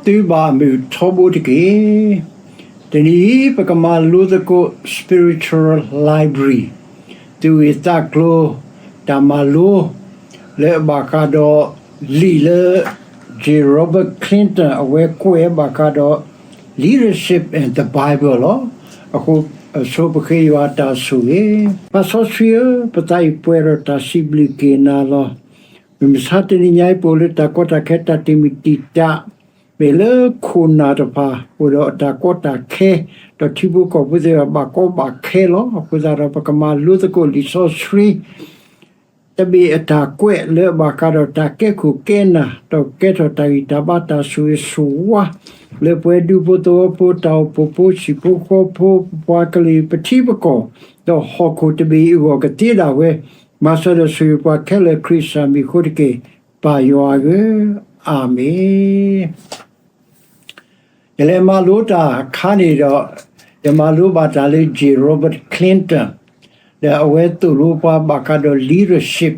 သုဘၣ်မုာ်ထီဘိတက့ၢ်. တနံၤအံၤ ပကမၤလိသကိး spiritual library သူၣ်ဂ့ၢ်သးကျိၤ တၢ်မၤလိ လၢအဘၣ်ဃးဒီးလံာ်လၢ J Robert Clinton အဝဲကွဲးဘၣ်ဃးဒီး Leadership and the Bible လီၤ. အဃိ အဆိပဃ့ယွၤအတၢ်ဆိၣ်ဂ့ၤ. ပၢ်စီဆှံဧၢ, ပသးအံၤပှဲၤဒီးတၢ်စံးဘျုးက့ၤနၤလီၤ. မုၢ်မဆါတနံၤညါအံၤ ပအိၣ်လၢတၢ်ကီတၢ်ခဲတၢ်တံာ်မုၢ်တံာ်တာ် မ့ၢ်လၢခိၣ်နၢ်တဖၣ် အိၣ်ဒီးအတၢ်ကီတၢ်ခဲ, ဒီးထံဖိကီၢ်ဖိသ့ၣ်တဖၣ်ဘၣ်ကီဘၣ်ခဲလီၤ. အဃိသတးဒီး ပကမၤလိသကိးလံာ်စီဆှံ တဘ့ၣ်အတၢ်ကွဲးလၢအဘၣ်ဃးဒီးတၢ်ကဲခိၣ်ကဲနၢ် ဒီးကဲထီၣ်တၢ်ဂံၢ်တၢ်ဘါတၢ်ဆိၣ်ဂ့ၤဆိၣ်ဝါ လၢပဝဲဒူဖိသဝီဖိ တၢ်အိၣ်ဖှိၣ်ဖိ ဟံၣ်ဖိဃီဖိ ပပှၤကလုာ် ပထံပကီၢ် ဒီးဟီၣ်ခိၣ်တဘ့ၣ်အံၤအဂီၢ်ကသ့ဒၣ်ဝဲ, မၤစၢၤဒီးဆိၣ်ဂ့ၤပှၤခဲလၢာ်ခရံာ်စၢ်မံၤအဃိတက့ၢ်, ပၢ်ယွၤဧၢ, အၤမ့ၣ်. ယလဲၤမၤလိတၢ်အခါန့ၣ်ဒီး ယမၤလိဘၣ်တၢ်လၢ J Robert Clinton ဒီးအဝဲသိၣ်လိပှၤဘၣ်ဃးဒီး leadership,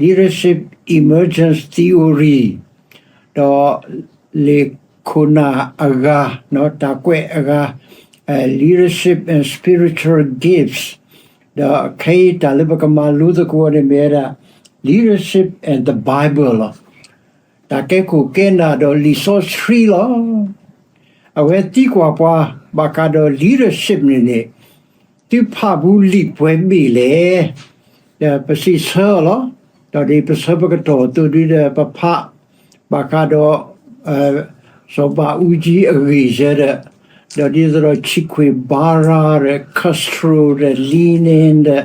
leadership emergence theory ဒီးလံာ်ခိၣ်နၢ်အဂၤ, တၢ်ကွဲးအဂၤ, leadership and spiritual gifts ဒီးခဲအံၤတၢ်လၢပကမၤလိသကိးန့ၣ်မ့ၢ်ဝဲဒၣ် leadership and the Bible လီၤ. တၢ်ကဲခိၣ်ကဲနၢ်ဒီးလံာ်စီဆှံလီၤ. အဝဲသံကွၢ်ပှၤဘၣ်ဃးဒီး leadership န့ၣ်န့ၣ် သုဖးဘူးလံာ်ပှဲၤဘ့ၣ်လဲၣ်. ဒီးပစံးဆၢအီၤလီၤ. ဒီးဒ်ပဆၢပကတီၢ်အသိးဒ်ဒီး ပဖးဘၣ်ဃးဒီး စီၤဘးအူကၠံအဂ့ၢ်ယဲဒီး, ဒီးဒ်သိးဒီး Che Guevara ဒီး Castro ဒီး Lenin ဒီး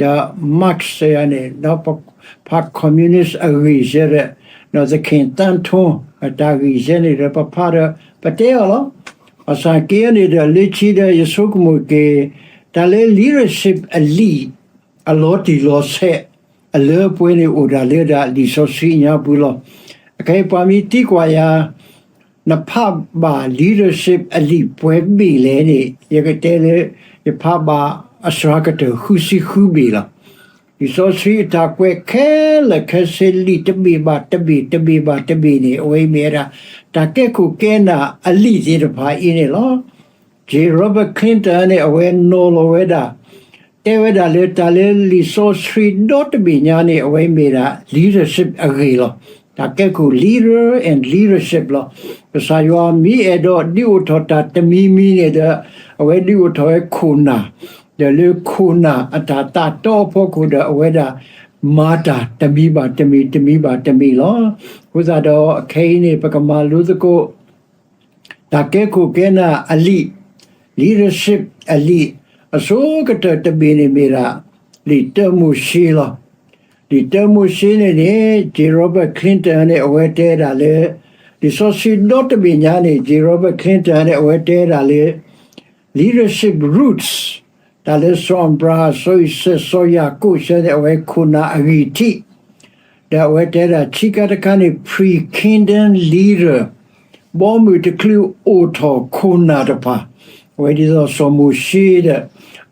ဒီး Marx ယဲန့ၣ်, ဒီးဖး communist အဂ့ၢ်ယဲဒီး, ဒီးသခင်သန်းထွန်း အတၢ်ဂ့ၢ်ယဲန့ၣ်ဒီး ပဖးဒီး ပတဲအီၤလီၤ. ဘၣ်ဆၣ်က့ၤအီၤန့ၣ်ဒီး လၢခံဒီးယဆိကမိၣ်က့ၤ တၢ်လၢ leadership အလံာ် အလီၤတံၢ်လီၤဆဲး အလၢပှဲၤန့ၣ်အိၣ်ဒၣ်လၢဒၣ်လံာ်စီဆှံအညါပူၤလီၤ. အခဲအံၤပှၤမ့ၢ်သံကွၢ်ယၤ နဖးဘၣ် leadership အလံာ်ပှဲၤဘ့ၣ်လဲၣ်န့ၣ် ယကတဲလၢ ယဖးဘၣ်အစှၤကတၢၢ်ဃုဆံဃုဘ့ၣ်လီၤ. လံာ်စီဆှံအတၢ်ကွဲးခဲလၢာ်ခဲဆ့ လံာ်တဘ့ၣ်ဘၣ်တဘ့ၣ် တဘ့ၣ်ဘၣ်တဘ့ၣ်န့ၣ် အဝဲအံၤမ့ၢ်ဝဲဒၣ် တၢ်ကဲခိၣ်ကဲနၢ်အလံာ်သ့ၣ်တဖၣ်အံၤန့ၣ်လီၤ. J Robert Clinton န့ၣ် အဝဲနီၤလီၤဝဲဒၣ် တဲဝဲဒၣ်လၢတၢ်လၢလံာ်စီဆှံဒီတဘ့ၣ်ညါန့ၣ် အဝဲမ့ၢ်ဒၣ် leadership အဂ့ၢ်လီၤ. တၢ်ကဲခိၣ် leader and leadership လီၤ. ကစၢ်ယွၤမ့ၢ်အဲၣ်ဒိးဒုးအိၣ်ထီၣ်တၢ်တမံၤမံၤန့ၣ်ဒီး အဝဲဒုးအိၣ်ထီၣ်ဝဲခိၣ်နၢ်, ဒီးလၢခိၣ်နၢ်အတၢ်သးတီအဖီခိၣ်ဒီး အဝဲဒၣ်မၤတၢ်တမံၤဘၣ်တမံၤ တမံၤဘၣ်တမံၤလီၤ. အဃိသတးဒီး အခဲအံၤန့ၣ် ပကမၤလိသကိး တၢ်ကဲခိၣ်ကဲနၢ်အလံာ်, leadership အလံာ်, အဆိကတၢၢ်တဘ့ၣ်န့ၣ်မ့ၢ်ဒၣ် လံာ်တၢမိၤၡ့လီၤ. လံာ်တၢမိၤၡ့န့ၣ်န့ၣ် J Robert Clinton န့ၣ် အဝဲတဲဒၣ်လၢ လံာ်စီဆှံဒီတဘ့ၣ်ညါန့ၣ် J Robert Clinton န့ၣ် အဝဲတဲဒၣ်လၢ leadership roots တၢ်လၢစီၤအၤဘြၤဟၣ် စီၤအံၤစဲး စီၤယၤကိာ်စဲန့ၣ် အဝဲခိၣ်နၢ်အဂံၢ်ထံး ဒီးအဝဲတဲဒၣ် ခံခါတခါန့ၣ် pre-kingdom leader ဘီမုၢ်တချုးအိၣ်ထီၣ်ခိၣ်နၢ်တဖၣ်, အဝဲဒ်သိးစီၤမိၤၡ့ဒီး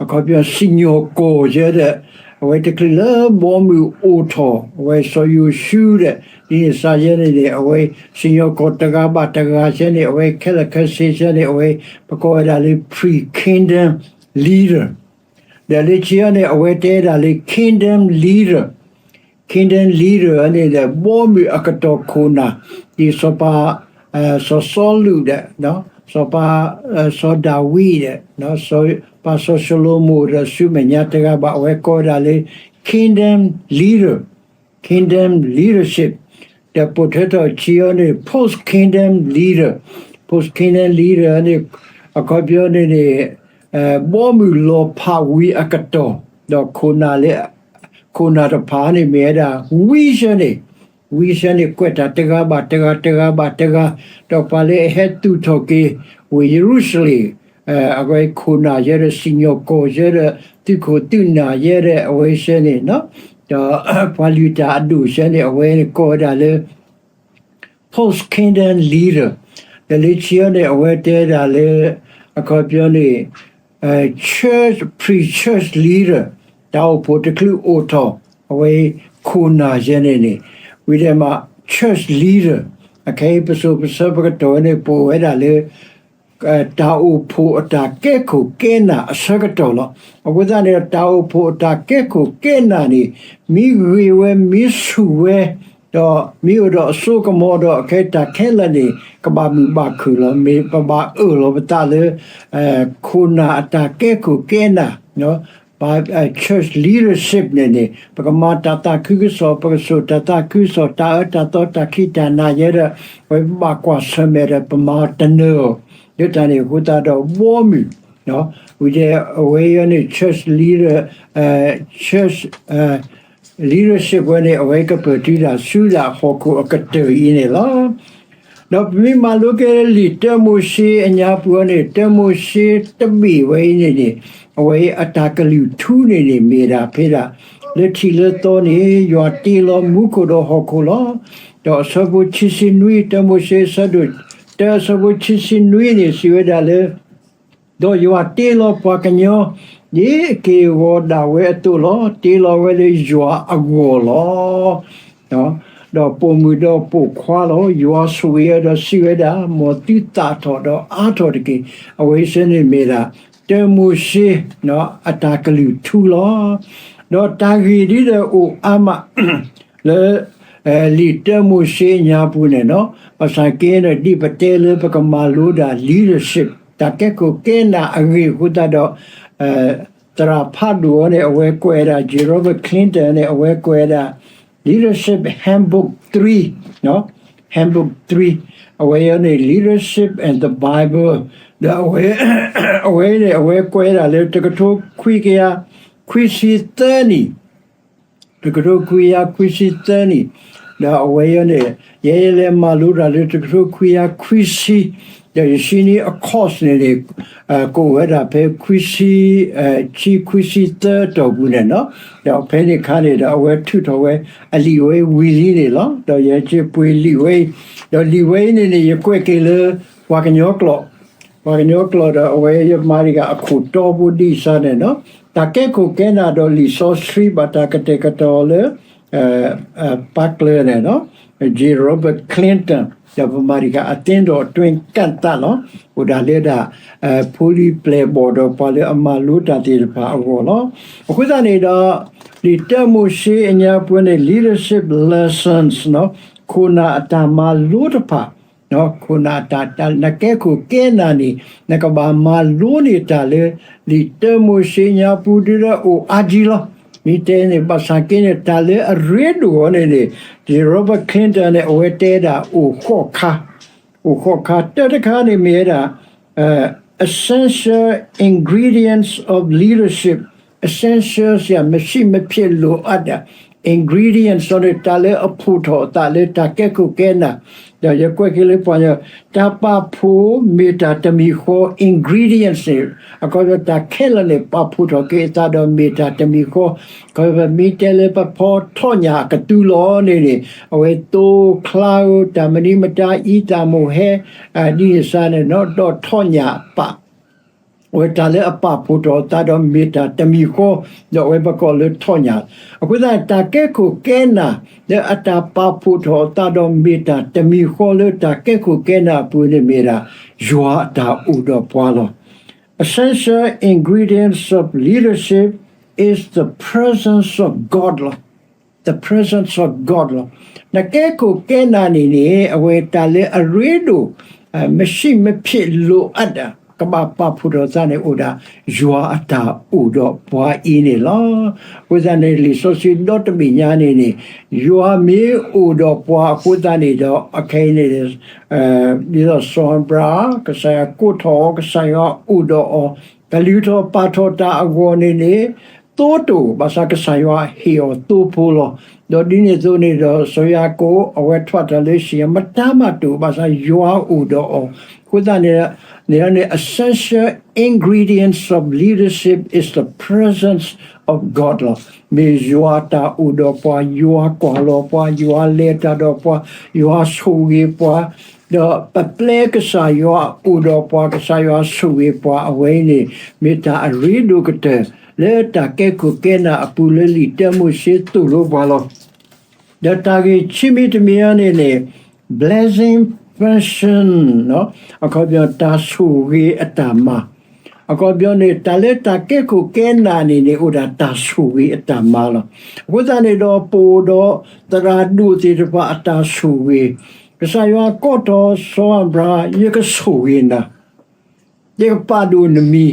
အခီပညီစံၣ်ညီၣ်ကွီၢ်ယဲဒီး အဝဲတချုးလၢဘီမုၢ်အိၣ်ထီၣ် အဝဲစီၤယိၤၡူဒီး ဒ်န့ၣ်စ့ၢ်ယဲန့ၣ်န့ၣ် အဝဲစံၣ်ညီၣ်ကွီၢ်တဂၤဘၣ်တဂၤယဲန့ၣ် အဝဲခဲလၢာ်ခဲဆ့ယဲန့ၣ် အဝဲပကိးဝဲဒၣ်လၢ pre-kingdom leader ဒီးလၢခံအံၤန့ၣ် အဝဲတဲဒၣ်လၢ kingdom leader, kingdom leader န့ၣ်ဒီး ဘီမုၢ်အကတီၢ်ခိၣ်နၢ်, ဒ်စီၤပၤ စီၤစီလူးဒီး စီၤပၤ စီၤဒၤဝံးဒီး ပၢ်စီၤၡလိၤမိၣ်ဒီးဆူမဲာ်ညါတဂၤဘၣ် အဝဲကိးဝဲဒၣ်လၢ kingdom leader, kingdom leadership ဒီးပိာ်ထွဲထီၣ်ခံအံၤန့ၣ် post kingdom leader, post kingdom leader န့ၣ် အခီပညီန့ၣ်န့ၣ် ဘီမုၢ်လီၤဖးဝံၤအကတီၢ် ဒီးခိၣ်နၢ်လၢ ခိၣ်နၢ်တဖၣ်န့ၣ်မ့ၢ်ဝဲဒၣ် ဝံယဲန့ၣ်, ဝံယဲန့ၣ် ကွဲးတၢ်တဂၤဘၣ်တဂၤ တဂၤဘၣ်တဂၤ, ဒီးပှၤလၢအဟဲသူၣ်ထီၣ်က့ၤ ဝ့ၢ်ယရူၤၡလ့ၣ် အဝဲခိၣ်နၢ်ယဲဒီး စံၣ်ညီၣ်ကွီၢ်ယဲဒီး သုးခိၣ်သုးနၢ်ယဲဒီး အဝဲစ့ၢ်န့ၣ် ဒီးပှၤလုၢ်တၢ်အဒိၣ်စ့ၢ်န့ၣ် အဝဲန့ၣ်ကိးဝဲဒၣ်လၢ post kingdom leader ဒီးလၢခံအံၤန့ၣ် အဝဲတဲဒၣ်လၢ အခီပညီန့ၣ် church, pre-church leader တၢ်အိၣ်ဖှိၣ်တချုးအိၣ်ထီၣ် အဝဲခိၣ်နၢ်ယဲန့ၣ်န့ၣ် ဝံၤဒီးမး church leader အခဲအံၤပစိၤပဆၢပကတီၢ်ဝဲန့ၣ် ပအိၣ်ဝဲဒၣ်လၢ တၢ်အိၣ်ဖှိၣ်အတၢ်ကဲခိၣ်ကဲနၢ်အဆၢကတီၢ်လီၤ. အဃိသတးန့ၣ်ဒီး တၢ်အိၣ်ဖှိၣ်အတၢ်ကဲခိၣ်ကဲနၢ်န့ၣ် မ့ၢ်ဂ့ၤဝဲ မ့ၢ်ဆူၣ်ဝဲ ဒီးမ့ၢ်အိၣ်ဒီးအစိကမီၤဒီး အခဲအံၤတၢ်ခဲလၢာ်န့ၣ် ကဘၣ်မုာ်ဘၣ်ခုၣ်လီၤ. မ့ၢ်ပဘၣ်အၢၣ်လီၤပသးလၢ ခိၣ်နၢ်အတၢ်ကဲခိၣ်ကဲနၢ် ပ church leadership န့ၣ်န့ၣ် ပကမၤတၢ်သးခုကစီၣ်, ပကစိာ်တၢ်သးခုကစီၣ်, တၢ်အၢတၢ်သီ, တၢ်ခံးတၢ်နၤယဲဒီး အဝဲပဘၣ်ကွၢ်ဆၢၣ်မဲာ်ဒီး ပမၤတနၢၤအီၤ လၢတၢ်န့ၣ်အဃိသတးဒီး ဘီမုၢ် ဝံၤဒီးအဝဲအံၤန့ၣ် church leader, church leadership ဝဲန့ၣ် အဝဲကပၢၢ်တုၤဒၣ်ဆူဒၣ်ဟီၣ်ခိၣ်အကတၢၢ်အံၤန့ၣ်လီၤ. ဒီးပမ့ၢ်မၤလိက့ၤလၢလံာ်တၢမိၤၡ့အညါပူၤအံၤန့ၣ် တၢမိၤၡ့တဘ့ၣ်ဝဲအံၤန့ၣ်န့ၣ် အဝဲအတၢ်ကလုၢ်ထူန့ၣ်န့ၣ် မ့ၢ်ဒၣ်ဖဲဒၣ် လၢထံးလၢသီန့ၣ် ယွၤတ့လီၤမူခိၣ်ဒီးဟီၣ်ခိၣ်လီၤ. ဒီးအဆၢဖိခံဆံနွံ တၢမိၤၡ့အဆၢဒိၣ်တၢ အဆၢဖိခံဆံနွံန့ၣ် စံးဝဲဒၣ်လၢ ဒီးယွၤတ့လီၤပှၤကညီ ဒ်အက့ၢ်အဂီၤဒၣ်ဝဲအသိးလီၤ. တ့လီၤဝဲလၢယွၤအဂီၢ်လီၤ. ဒီးပိာ်မုၣ်ဒီးပိာ်ခွါလီၤ. ယွၤဆိၣ်ဂ့ၤအီၤဒီးစံးဝဲဒၣ်, မ်သုသၣ်ထီၣ်ဒီးအါထီၣ်တက့ၢ်. အဝဲအံၤစ့ၢ်န့ၣ်မ့ၢ်ဒၣ် တၢမိၤၡ့ အတၢ်ကလုၢ်ထူလီၤ. ဒီးတၢ်ဂ့ၢ်ဒ်ဒီးအိၣ်အါမး လၢ လံာ်တၢမိၤၡ့အညါပူၤန့ၣ်နီၤ, ဘၣ်ဆၣ်က့န့ၣ် ဒ်ပတဲလၢပကမၤလိဒၣ် leadership တၢ်ကဲခိၣ်ကဲနၢ်အဂ့ၢ်အဃိသတးဒီး သရၣ်ဖးဒိၣ်အီၤန့ၣ် အဝဲကွဲးဒၣ် J. Robert Clinton န့ၣ် အဝဲကွဲးဒၣ် Leadership Handbook three, Handbook three အဝဲအံၤန့ၣ် Leadership and the Bible ဒီး အဝဲန့ၣ် အဝဲကွဲးဒၣ်လၢတကထိခွံကယၤခွံဆံသၢနံၣ် တကထိခွံကယၤခွံဆံသၢနံၣ်, ဒီးအဝဲအံၤန့ၣ် ယဲယလဲၤမၤလိတၢ်လၢတကထိခွံကယၤခွံဆံ, ဒီးယဆံနံၣ်အ course န့ၣ်န့ၣ် ကအိၣ်ဝဲဒၣ်ဖဲခွံဆံ, ဆံခွံဆံသၢအတီၢ်ပူၤန့ၣ်နီၤ, ဒီးဖဲန့ၣ်အခါန့ၣ်ဒီး အဝဲထုးထီၣ်ဝဲအလံာ်ဝဲဝံၤလံန့ၣ်လီၤ. ဒီးယဲက့ၤပှ့ၤလံာ်ဝဲအံၤ, ဒီးလံာ်ဝဲအံၤန့ၣ်န့ၣ် ယကွဲးက့ၤလၢ ပှၤကညီကျိာ် ပှၤကညီကျိာ်ဒီးအဝဲယမၤတဂၤအခိၣ်တီဖိဒ်အံၤစ့ၢ်န့ၣ်နီၤ, တၢ်ကဲခိၣ်ကဲနၢ်ဒီးလံာ်စီဆှံဘၣ်တၢ်ကတဲာ်ကတီၤလၢ ပၢ်ကျၢၢ်န့ၣ်နီၤ, J. Robert Clinton ဒီးပမၤတဂၤအသ့ဒီးအတွင်းကၣ်သးလီၤ. အိၣ်ဒၣ်လၢဒၣ် ဖိလံၤပျဲၢ်ဘီၣ်ဒီးပှၤလၢအမၤလိတၢ်သ့ၣ်တဖၣ်အဂီၢ်လီၤ. အဃိသတးန့ၣ်ဒီး လံာ်တၢမိၤၡ့အညါပူၤန့ၣ် leadership lessons နီၤ, ခိၣ်နၢ်အတၢ်မၤလိတဖၣ် ခိၣ်နၢ်တၢ် နကဲခိၣ်ကဲနၢ်န့ၣ် နကဘၣ်မၤလိန့ၢ်တၢ်လၢ လံာ်တၢမိၤၡ့ညါပူၤဒ်ဒီးအိၣ်အါကံလီၤ. မ့ၢ်တဲန့ၣ် ဘၣ်ဆၣ်က့န့ၣ် တၢ်လၢအရ့ဒိၣ်အီၤန့ၣ်န့ၣ် Robert Clinton န့ၣ် အဝဲတဲဒၣ်အိၣ်ဃိးခါ, အိၣ်ဃိးခါ တၢတခါန့ၣ်မ့ၢ်ဝဲဒၣ် essential ingredients of leadership, essential စရာမရှိမဖြစ်လိုအပ်တာ ingredients န့ၣ် တၢ်လၢအဖှိၣ်ထီၣ်အသးလၢတၢ်ကဲခိၣ်ကဲနၢ်, ဒီးယကွဲးက့ၤလၢပှၤကညီ တၢ်ပာ်ဖှိၣ်မ့ၢ်တၢ်တမံၤဃီ ingredients န့ၣ် အခီပညီတၢ်ခဲလၢာ်န့ၣ် ပာ်ဖှိၣ်ထီၣ်က့ၤအသးဒီးမ့ၢ်တၢ်တမံၤဃီ, အခီပညီမ့ၢ်တဲလၢပဖီထီၣ်ညၣ်အကသူလီၤန့ၣ်န့ၣ် အဝဲသိချါဧိၤ တၢ်မနုၤမတၤ အံသၣ်မိၢ်ဟဲ ဒ်န့ၣ်စ့ၢ်န့ၣ်နီၤ ဒီးထီၣ်ညၣ်ပာ် အဝဲတၢ်လၢအပာ်ဖှိၣ်ထီၣ်အသးဒီးမ့ၢ်တၢ်တမံၤဃီ, ဒီးအဝဲပကိးလၢထီၣ်ညၣ်, အဃိသတးတၢ်ကဲခိၣ်ကဲနၢ် လၢအတၢ်ပာ်ဖှိၣ်ထီၣ်အသးဒီးမ့ၢ်တၢ်တမံၤဃီလၢတၢ်ကဲခိၣ်ကဲနၢ်အပူၤန့ၣ်မ့ၢ်ဒၣ် ယွၤအတၢ်အိၣ်ဒီးပှၤလီၤ. Essential ingredients of leadership is the presence of God လီၤ. The presence of God လီၤ. နကဲခိၣ်ကဲနၢ်န့ၣ်န့ၣ် အဝဲတၢ်လၢအရ့ဒိၣ် မရှိမဖြစ်လိုအပ်တာ ကဘၣ်ပာ်ဖှိၣ်ထီၣ်သးန့ၣ်အိၣ်ဒၣ် ယွၤအတၢ်အိၣ်ဒီးပှၤအံၤန့ၣ်လီၤ. အဃိသတးန့ၣ် လံာ်စီဆှံဒီတဘ့ၣ်ညါန့ၣ်န့ၣ် ယွၤမ့ၢ်အိၣ်ဒီးပှၤအဃိသတးန့ၣ်ဒီး အခဲအံၤန့ၣ် ဒ်သိးစီၤအၤဘြၤဟၣ် ကစၢ်ယွၤကိးထီၣ်အီၤ ကစၢ်ယွၤအိၣ်ဒီးအီၤ ကလုၢ်ထီၣ်ပာ်ထီၣ်တၢ်အဂီၢ်န့ၣ်န့ၣ် သိတအိၣ် ဘၣ်ဆၣ်ကစၢ်ယွၤဟ့ၣ်အီၤသိဖိလီၤ. ဒီးဒ်န့ၣ်အသိးန့ၣ်ဒီး စီၤယၤကိာ် အဝဲထွဲတၢ်လၢ ဆံးယံာ်မတၤမးတအိၣ် ဘၣ်ဆၣ်ယွၤအိၣ်ဒီးအီၤ အဃိသတးန့ၣ် န့ၣ် essential ingredients of leadership is the presence of God လီၤ. မ့ၢ်ယွၤတၢ်အိၣ်ဒီးပှၤ, ယွၤကွၢ်လီၤပှၤ, ယွၤလဲၤတၢ်ဒီးပှၤ, ယွၤဆိၣ်ဂ့ၤပှၤ, ဒီးပပျဲကစၢ်ယွၤအိၣ်ဒီးပှၤ, ကစၢ်ယွၤဆိၣ်ဂ့ၤပှၤအဝဲအံၤန့ၣ် မ့ၢ်တၢ်အရ့ဒိၣ်ကတၢၢ် လၢတၢ်ကဲခိၣ်ကဲနၢ်အပူၤလၢလံာ်တၢမိၤၡ့သိၣ်လိပှၤလီၤ. ဒီးတၢ်ဂ့ၢ်ခံမံၤတမံၤအံၤန့ၣ်န့ၣ် blessing function အခီပညီ တၢ်ဆိၣ်ဂ့ၤအတၢ်မၤ, အခီပညီန့ၣ် တၢ်လၢတၢ်ကဲခိၣ်ကဲနၢ်န့ၣ်န့ၣ် အိၣ်ဒၣ်တၢ်ဆိၣ်ဂ့ၤအတၢ်မၤလီၤ. အဃိသတးန့ၣ်ဒီး ပအိၣ်ဒီးသရၣ်ဒိၣ်သ့ၣ်တဖၣ်အတၢ်ဆိၣ်ဂ့ၤ, ကစၢ်ယွၤကိးထီၣ်စီၤအၤဘြၤဟၣ် ယကဆိၣ်ဂ့ၤနၤ ယကပာ်ဒိၣ်နမံ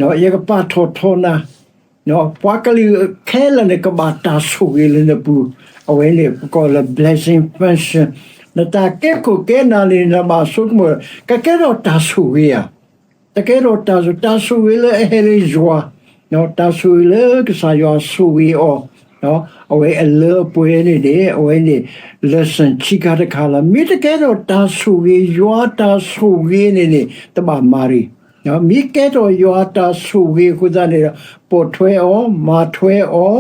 ၤ, ယကပာ်ထီၣ်ထီနၤ, ပှၤကလုာ်ခဲလၢာ်န့ၣ် ကဘၣ်တၢ်ဆိၣ်ဂ့ၤလၢနပူၤ, အဝဲန့ၣ်ပကိးလၢ blessing function. နတၢ်ကဲခိၣ်ကဲနၢ်န့ၣ် နဘၣ်ဆိကမိၣ် ကကဲထီၣ်တၢ်ဆိၣ်ဂ့ၤဧါ, တကဲထီၣ်တၢ်ဆိၣ်, တၢ်ဆိၣ်ဂ့ၤလၢအဟဲလၢယွၤ, တၢ်ဆိၣ်ဂ့ၤလၢကစၢ်ယွၤဆိၣ်ဂ့ၤအီၤ, အဝဲအလၢအပှဲၤန့ၣ်န့ၣ် အဝဲန့ၣ် lesson ခံခါတခါလီၤ. မ့ၢ်တကဲထီၣ်တၢ်ဆိၣ်ဂ့ၤ ယွၤတၢ်ဆိၣ်ဂ့ၤန့ၣ်န့ၣ် တဘၣ်မၤရံၣ်, မ့ၢ်ကဲထီၣ်ယွၤတၢ်ဆိၣ်ဂ့ၤအဃိသတးန့ၣ်ဒီး ပိာ်ထွဲအီၤ, မၤထွဲအီၤ,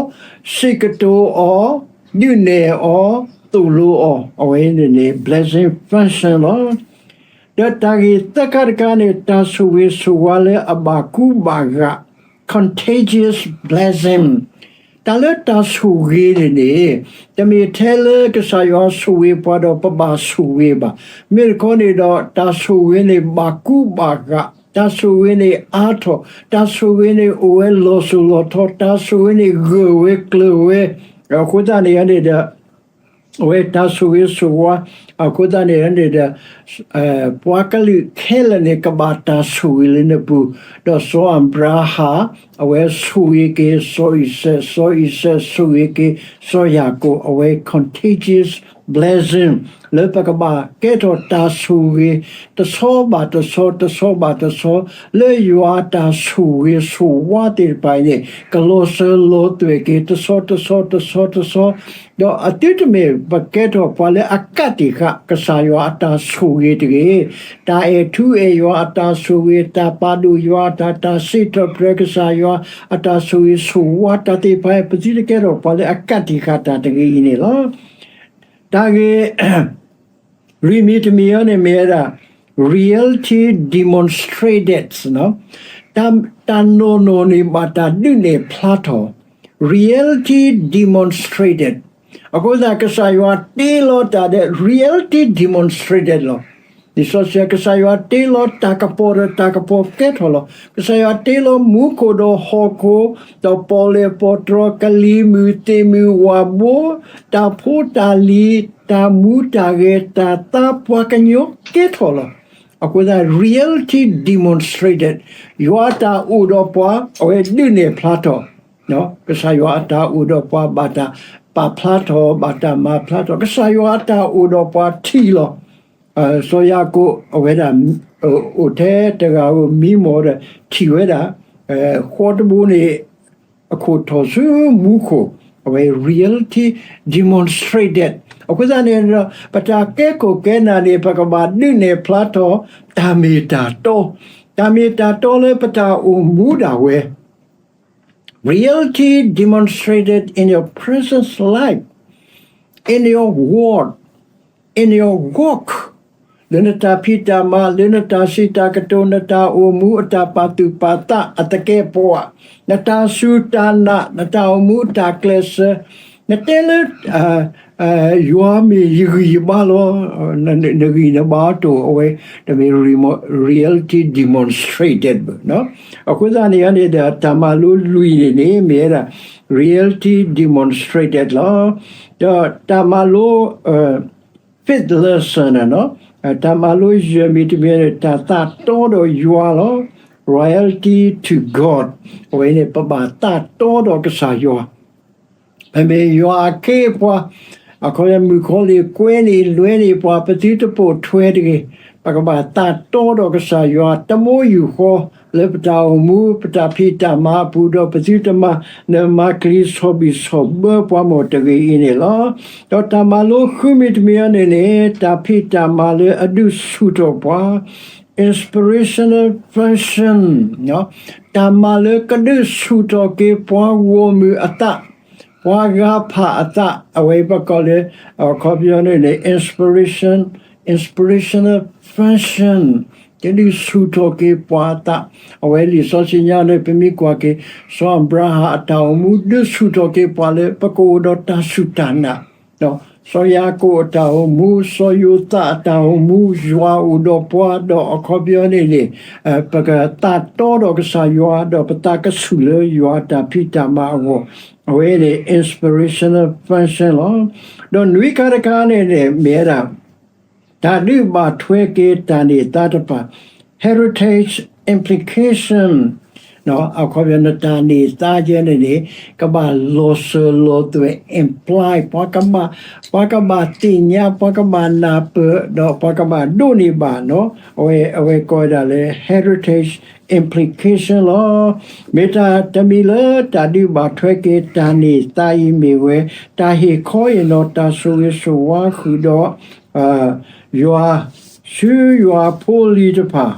စံးကတိၤအီၤ, ဒုးနဲၣ်အီၤ, သိၣ်လိအီၤ, အဝဲန့ၣ်န့ၣ် blessing function လီၤ. ဒီးတၢ်ဂ့ၢ်သၢခါတခါန့ၣ် တၢ်ဆိၣ်ဂ့ၤဆိၣ်ဝါလၢအဘၣ်ကူဘၣ်ဂာ် contagious blessing. တၢ်လၢတၢ်ဆိၣ်ဂ့ၤန့ၣ်န့ၣ် တမ့ၢ်ထဲလၢကစၢ်ယွၤဆိၣ်ဂ့ၤပှၤဒီးပဘၣ်ဆိၣ်ဂ့ၤဘၣ်. မ့ၢ်တခီန့ၣ်ဒီး တၢ်ဆိၣ်ဂ့ၤန့ၣ် ဘၣ်ကူဘၣ်ဂာ်, တၢ်ဆိၣ်ဂ့ၤန့ၣ်အါထီၣ်, တၢ်ဆိၣ်ဂ့ၤန့ၣ်အိၣ်ဝဲလီၤစိၤလီၤထီ, တၢ်ဆိၣ်ဂ့ၤန့ၣ်ဂၢၢ်ဝဲကျၢၤဝဲ, အဃိသတးန့ၣ်န့ၣ်ဒီး အဝဲတၢ်ဆိၣ်ဂ့ၤဆိၣ်ဝါ, အဃိသတးန့ၣ်န့ၣ်ဒီး ပှၤကလုာ်ခဲလၢာ်န့ၣ် ကဘၣ်တၢ်ဆိၣ်ဂ့ၤလၢနပူၤ, ဒီးစီၤအၤဘြၤဟၣ် အဝဲဆိၣ်ဂ့ၤက့ၤ စီၤအံၤစဲး, စီၤအံၤစဲးဆိၣ်ဂ့ၤက့ၤ စီၤယၤကိာ်, အဝဲ contagious blessing လၢပကဘၣ်ကဲထီၣ်တၢ်ဆိၣ်ဂ့ၤ တဆီဘၣ်တဆီ, တဆီဘၣ်တဆီ, လၢယွၤတၢ်ဆိၣ်ဂ့ၤဆိၣ်ဝါသ့ၣ်တဖၣ်အံၤန့ၣ် ကလီၤစၢၤလီၤသွဲၣ်က့ၤ တဆီတဆီ တဆီတဆီ, ဒီးအသုတမ့ၢ်ပကဲထီၣ်ပှၤလၢအကးတံာ်ဃာ်ကစၢ်ယွၤအတၢ်ဆိၣ်ဂ့ၤတဂ့ၤ. တၢ်အဲၣ်ထူအဲၣ်ယွၤအတၢ်ဆိၣ်ဂ့ၤ, တၢ်ပာ်ဒိၣ်ယွၤအတၢ်, တၢ်စံးထီၣ်ပတြၢၤကစၢ်ယွၤအတၢ်ဆိၣ်ဂ့ၤဆိၣ်ဝါတၢ်သ့ၣ်တဖၣ် ပသုတကဲထီၣ်ပှၤလၢအကးတံာ်ဃာ်တၢ်တဂ့ၤအံၤန့ၣ်လီၤ. တၢ်ဂ့ၢ် လွံၢ်မံၤတမံၤအံၤန့ၣ်မ့ၢ်ဝဲဒၣ် reality demonstrated တၢ်နီၢ်နီၢ်န့ၣ်ဘၣ်တၢ်ဒုးနဲၣ်ဖျါထီၣ်, reality demonstrated အဃိသတး ကစၢ်ယွၤတ့လီၤတၢ်ဒီး reality demonstrated လီၤ. လံာ်စီဆှံ ကစၢ်ယွၤတ့လီၤတၢ်ကပီၤဒီးတၢ်ကပီၤကဲထီၣ်လီၤ. ကစၢ်ယွၤတ့လီၤမူခိၣ်ဒီးဟီၣ်ခိၣ်, ဒီးပီၣ်လဲၣ်ပီၣ်တြီၤ ကလံၤမုၢ်သ့ၣ်မုၢ်ဝၣ်ဘိ, တၢ်ဖိတၢ်လံၤ, တၢ်မူတၢ်ဂဲၤ, တၢ်သါပှၤကညီကဲထီၣ်လီၤ. အဃိသတး reality demonstrated ယွၤအတၢ်အိၣ်ဒီးပှၤ အဝဲဒုးနဲၣ်ဖျါထီၣ်, ကစၢ်ယွၤအတၢ်အိၣ်ဒီးပှၤဘၣ်တၢ်ပာ်ဖျါထီၣ် ဘၣ်တၢ်မၤဖျါထီၣ်, ကစၢ်ယွၤအတၢ်အိၣ်ဒီးပှၤထံၣ်လီၤ. စီၤယၤကိာ် အဝဲဒၣ် အိၣ်ထဲတဂၤဧိၤ မံမီၢ်ဒီးထံၣ်ဝဲဒၣ် ဃီတဘိန့ၣ် အခိၣ်ထီၣ်ဆူမူခိၣ်, အဝဲ reality demonstrated အဃိသတးန့ၣ်ဒီး ပတၢ်ကဲခိၣ်ကဲနၢ်န့ၣ် ပကဘၣ်ဒုးနဲၣ်ဖျါထီၣ် တၢ်မ့ၢ်တၢ်တီ, တၢ်မ့ၢ်တၢ်တီလၢပတၢ်အိၣ်မူဒၣ်ဝဲ reality demonstrated in your present life, in your walk, in your walk, လၢနတၢ်ဖံးတၢ်မၤ, လၢနတၢ်စံးတၢ်ကတိၤ, နတၢ်အိၣ်မူအတၢ်ပာ်သူၣ်ပာ်သးအသကဲးပဝး, နတၢ်စူၢ်တၢ်နာ်, နတၢ်အိၣ်မူအတၢ်ကျဲးစၢး, နတဲလၢ ယွၤမ့ၢ်ယဂံၢ်ယဘါလီၤ. နဂံၢ်နဘါတအိၣ်, အဝဲတမ့ၢ် reality demonstrated ဘၣ်. အဃိသတးန့ၣ်န့ၣ်ဒီး တၢ်မၤလိလွံၢ်န့ၣ်န့ၣ် မ့ၢ်ဝဲဒၣ် reality demonstrated လီၤ. ဒီးတၢ်မၤလိ fifth lesson န့ၣ် တၢ်မၤလိယဲၢ်မံၤတမံၤန့ၣ် တၢ်သးတီဒီးယွၤလီၤ. Loyalty to God အဝဲန့ၣ် ပဘၣ်သးတီဒီးကစၢ်ယွၤ ပမ့ၢ်ယွၤအခ့အပှၤ, အခီပညီ မုၣ်ကီၤလံၢ်ကွဲန့ၢ်လွဲန့ၢ်ပှၤ ပသုတပိာ်ထွဲတဂ့ၤ. ပကဘၣ်သးတီဒီးကစၢ်ယွၤ တမိယူၢ်ဃီ လၢပတၢ်အိၣ်မူ ပတၢ်ဖံးတၢ်မၤအပူၤ ဒီးပသုတမၤနၢၤမၤကျံၤ ဆီၣ်ဘံၣ်ဆီၣ်ဘၢပှၤ မ့ၢ်တဂ့ၤအံၤန့ၣ်လီၤ. ဒီးတၢ်မၤလိဃုမံၤတမံၤအံၤန့ၣ်န့ၣ် တၢ်ဖံးတၢ်မၤလၢအဒုးဆူၣ်ထီၣ်ပှၤ inspirational function တၢ်မၤလၢကဒုးဆူၣ်ထီၣ်က့ၤပှၤဂီၢ်မုၢ်အသး, ပှၤဂၤဖးအသး, အဝဲပကိးလၢ အခီပညီန့ၣ်န့ၣ် inspiration, inspirational function ကဒုးဆူၣ်ထီၣ်က့ၤပှၤအသး, အဝဲလံာ်စီဆှံညါန့ၣ် ပမ့ၢ်ကွၢ်က့ၤ စီၤအၤဘြၤဟၣ်အတၢ်အိၣ်မူ ဒုးဆူၣ်ထီၣ်က့ၤပှၤလၢ ပကအိၣ်ဒီးတၢ်စူၢ်တၢ်နာ်, ဒီး စီၤယၤကိာ်အတၢ်အိၣ်မူ, စီၤယိၤသးအတၢ်အိၣ်မူ, ယွၤအိၣ်ဒီးပှၤ, ဒီးအခီပညီန့ၣ်န့ၣ် ပကသးတီဒီးကစၢ်ယွၤ, ဒီးပသးကဆူၣ်လၢယွၤတၢ်ဖံးတၢ်မၤအဂီၢ်, အဝဲန့ၣ် inspirational function လီၤ. ဒီးနွံခါတခါန့ၣ်န့ၣ် မ့ၢ်ဝဲဒၣ် တၢ်ဒုးဘၣ်ထွဲက့ၤတၢ်န့ၢ်သါတဖၣ်, heritage implication အခီပညီ နတၢ်န့ၢ်သါကဲန့ၣ်န့ၣ် ကဘၣ်လီၤစၢၤလီၤသွဲၣ် imply ပှၤကဘၣ်, ပှၤကဘၣ်သ့ၣ်ညါ, ပှၤကဘၣ်နၢ်ပၢၢ်, ဒီးပှၤကဘၣ်ဒိးန့ၢ်ဘၣ်, အဝဲ, အဝဲကိးဝဲဒၣ်လၢ heritage implication လီၤ. မ့ၢ်တၢ်တမံၤလၢတၢ်ဒုးဘၣ်ထွဲက့ၤတၢ်န့ၢ်သါအံၤမ့ၢ်ဝဲ တၢ်ဟ့ၣ်ခီဟ့ၣ်နီၤတၢ်ဆိၣ်ဂ့ၤဆိၣ်ဝါဃုာ်ဒီး ယွၤ, ဆူယွၤဖိလံၤတဖၣ်,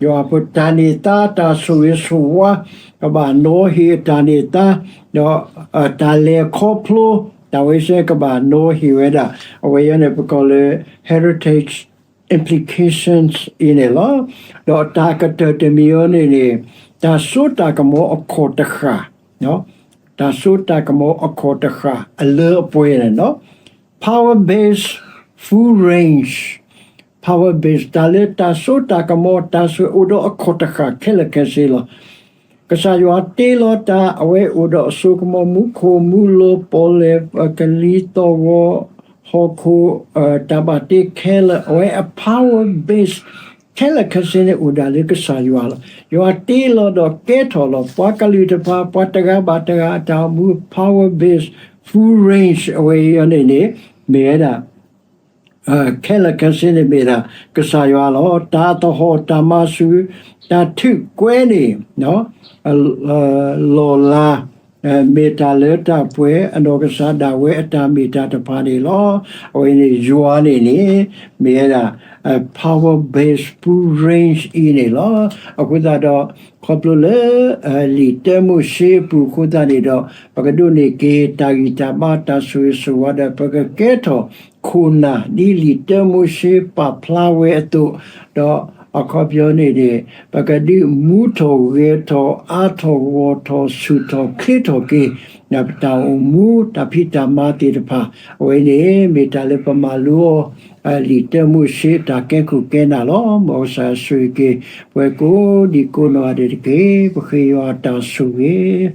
ယွၤဖိတၢ်န့ၢ်သါတၢ်ဆိၣ်ဂ့ၤဆိၣ်ဝါ, ကဘၣ်နီၤဟ့ၣ်အတၢ်န့ၢ်သါ, ဒီးတၢ်လဲၤခီဖျိ, တၢ်ဝဲစဲကဘၣ်နီၤဟ့ၣ်ဝဲဒၣ်, အဝဲအံၤန့ၣ် ပကိးလၢ heritage implications အံၤန့ၣ်လီၤ. ဒီးတၢ်ကတၢၢ်တမံၤအံၤန့ၣ်န့ၣ် တၢ်စိတၢ်ကမီၤအခီၣ်တဃၣ်, တၢ်စိတၢ်ကမီၤအခီၣ်တဃၣ်အလၢအပှဲၤန့ၣ်လီၤ. Power base, full range, power base တၢ်လၢတၢ်စိတၢ်ကမီၤ တၢ်ဆိၣ်အိၣ်ဒီးအခီၣ်တဃၣ်ခဲလၢာ်ခဲဆ့လီၤ. ကစၢ်ယွၤတ့လီၤတၢ် အဝဲအိၣ်ဒီးအစိကမီၤ မူခိၣ်မူလီၤ ပီၣ်လဲၣ် ကလံၤသီၣ်ဂီၤ ဟီၣ်ခိၣ် တၢ်ဘၣ်တ့ခဲလၢာ် အဝဲအ power base ခဲလၢာ်ခဲဆ့န့ၣ်အိၣ်ဒၣ်လၢကစၢ်ယွၤလီၤ. ယွၤတ့လီၤဒီးကဲထီၣ်လီၤ ပှၤကလုာ်တဖၣ် ပှၤတဂၤဘၣ်တဂၤအတၢ်အိၣ်မူ power base, full range အဝဲအံၤန့ၣ်န့ၣ် မ့ၢ်ဝဲဒၣ် ခဲလၢာ်ခဲဆ့န့ၣ်မ့ၢ်ဒၣ်ကစၢ်ယွၤလီၤ. တၢ်သဟီၣ်တၢ်မၤဆူၣ် တၢ်ထုးကွဲန့ၣ် လီၢ်လၤ မ့ၢ်တၢ်လၢတၢ်ပှဲၤ အနီၢ်ကစၢ်ဒၣ်ဝဲအတၢ်မ့ၢ်တၢ်တဖၣ်န့ၣ်လီၤ. အဝဲန့ၣ်ယွၤန့ၣ်န့ၣ် မ့ၢ်ဝဲဒၣ် power base full range အံၤန့ၣ်လီၤ. အဃိသတးဒီး ခီဖျိလၢ လံာ်တၢမိၤၡ့အပူၤအဃိသတးန့ၣ်ဒီး ပကဒိးန့ၢ်က့ၤတၢ်ဂံၢ်တၢ်ဘါတၢ်ဆိၣ်ဂ့ၤဆိၣ်ဝါဒီး ပကကဲထီၣ်ခိၣ်နၢ်ဒ်လံာ်တၢမိၤၡ့ပာ်ဖျါဝဲအသိး, ဒီးအခီပညီန့ၣ်န့ၣ် ပကဒုးမူထီၣ်ဂဲၤထီၣ်အါထီၣ်ဂီၢ်ထီၣ်ဆူၣ်ထီၣ်ချ့ထီၣ်က့ၤ ပတၢ်အိၣ်မူတၢ်ဖံးတၢ်မၤသ့ၣ်တဖၣ်, အဝဲန့ၣ်မ့ၢ်တၢ်လၢပမၤလိအီၤ လံာ်တၢမိၤၡ့အတၢ်ကဲခိၣ်ကဲနၢ်လီၤ. မ်ကစၢ်ယွၤဆိၣ်ဂ့ၤက့ၤ ပဝဲကိးဒံးကိးနီၢ်ဂၤဒဲးတက့ၢ်. ပဃ့ယွၤအတၢ်ဆိၣ်ဂ့ၤ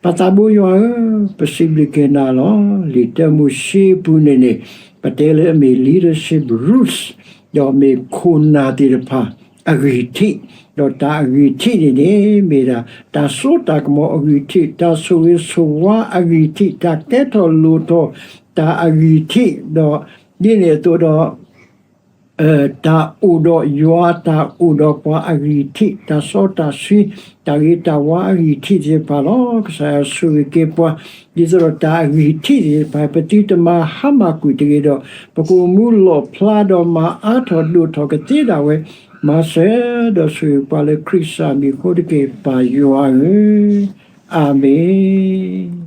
ပသးဘိယွၤဧၢ, ပစံးဘျုးက့ၤနၤလီၤ. လံာ်တၢမိၤၡ့အပူၤန့ၣ်န့ၣ် ပတဲလၢအမ့ၢ် leadership rules ဒီးမ့ၢ်ခိၣ်နၢ်သ့ၣ်တဖၣ်အဂံၢ်ထံး, ဒီးတၢ်အဂံၢ်ထံးန့ၣ်န့ၣ် မ့ၢ်ဒၣ်တၢ်စိတၢ်ကမီၤအဂံၢ်ထံး, တၢ်ဆိၣ်ဂ့ၤဆိၣ်ဝါအဂံၢ်ထံး, တၢ်ကဲထီၣ်လိၣ်ထီၣ်တၢ်အဂံၢ်ထံး, ဒီးဒ်န့ၣ်အသိးဒီး တၢ်အိၣ်ဒီးယွၤ တၢ်အိၣ်ဒီးပှၤအဂံၢ်ထံး, တၢ်စီတၢ်ဆှံ, တၢ်ဂ့ၤတၢ်ဝါအဂံၢ်ထံးသ့ၣ်တဖၣ်လီၤ. ကစၢ်ယွၤဆိၣ်ဂ့ၤက့ၤပှၤ ဒ်သိးဒီးတၢ်အဂံၢ်ထံးသ့ၣ်တဖၣ် ပသုတမၤဟါမၢ်ကွံာ်တဂ့ၤဒီး ပကအိၣ်မူလီၣ်ဖျါဒီးမၤအါထီၣ်ဒိၣ်ထီၣ်ကသ့ဒၣ်ဝဲ, မၤစၢၤဒီးဆိၣ်ဂ့ၤပှၤလၢခရံာ်ကစၢ်မံၤအဃိတက့ၢ် ပၢ်ယွၤဧၢ, အၤမ့ၣ်.